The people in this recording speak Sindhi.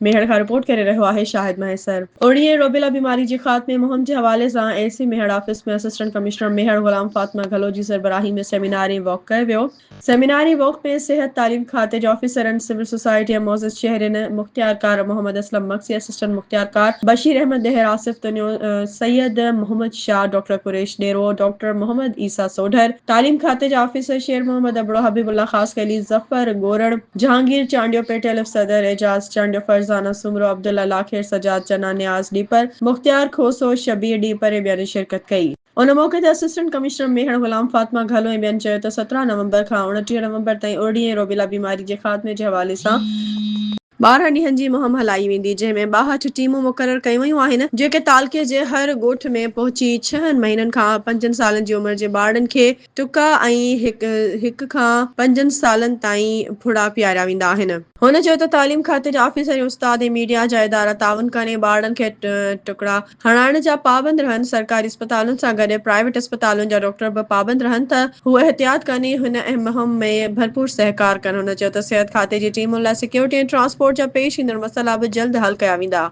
ميهڙ کان رپورٽ ڪري رهيو آهي شاهد مهيسر. اڙي ۽ روبيلا بيماري جي خاتمي مهم جي حوالي سان A C Mehar office ۾ assistant commissioner Mehar Ghulam Fatima Ghalo جي سربراهي ۾ سيمينار ۽ واڪ ڪيو ويو. سيمينار ۽ واڪ ۾ صحت تعليم کاتي جي آفيسرن، سول سوسائٽي ۽ معزز شهرين، مختيارڪار محمد اسلم مگسي، اسسٽنٽ مختيارڪار بشير احمد ڏهر، آصف تنيو، سيد محمد شاهه، ڊاڪٽر قريش ڏيرو، ڊاڪٽر محمد عيسيٰ سوڍر، تعليم کاتي جا آفيسر شير محمد ابڙو، حبيب الله خاصخيلي، ظفر ڳورڙ، جهانگير چانڊيو، پيٽيلف صدر اعجاز چانڊيو، فرزانه سومرو، عبدالله لاکير، سجاد چنا، نياز ڏيپر، مختيار کوسو، شبير ڏيپر ۽ ٻين شرڪت ڪئي. ان موقعي تي اسسٽنٽ ڪمشنر ميهڙ غلام فاطمه گهلو ۽ ٻين چيو ته 17 نومبر کان 29 نومبر تائين ارڙي ۽ روبيلا بيماري جي خاتمي جي حوالي سان 12 ڏينهن جي مهم هلائي ويندي، جنهن ۾ 62 ٽيمون مقرر ڪيون ويون آهن، جيڪي تعلقي جي هر ڳوٺ ۾ پهچي ڇهن مهينن کان پنجن سالن جي عمر جي ٻارڙن کي ٽڪا ۽ هڪ کان پنجن سالن تائين ڦڙا پياريا ويندا آهن. هن چيو ته تعليم کاتي جا آفيسر ۽ استاد ۽ ميڊيا جا ادارا تعاون ڪن ۽ ٻارڙن کي ٽڪڙا هڻائڻ جا پابند رهن، سرڪاري اسپتالن سان گڏ پرائيويٽ اسپتالن جا ڊاڪٽر به پابند رهن ته هو احتياط ڪن ۽ هن مهم ۾ ڀرپور سهڪار ڪن، هن چيو ته صحت کاتي جي ٽيمن لاء سيڪيورٽي ۽ ٽرانسپورٽ جا پيش ايندڙ مسئلا به جلد حل ڪيا ويندا.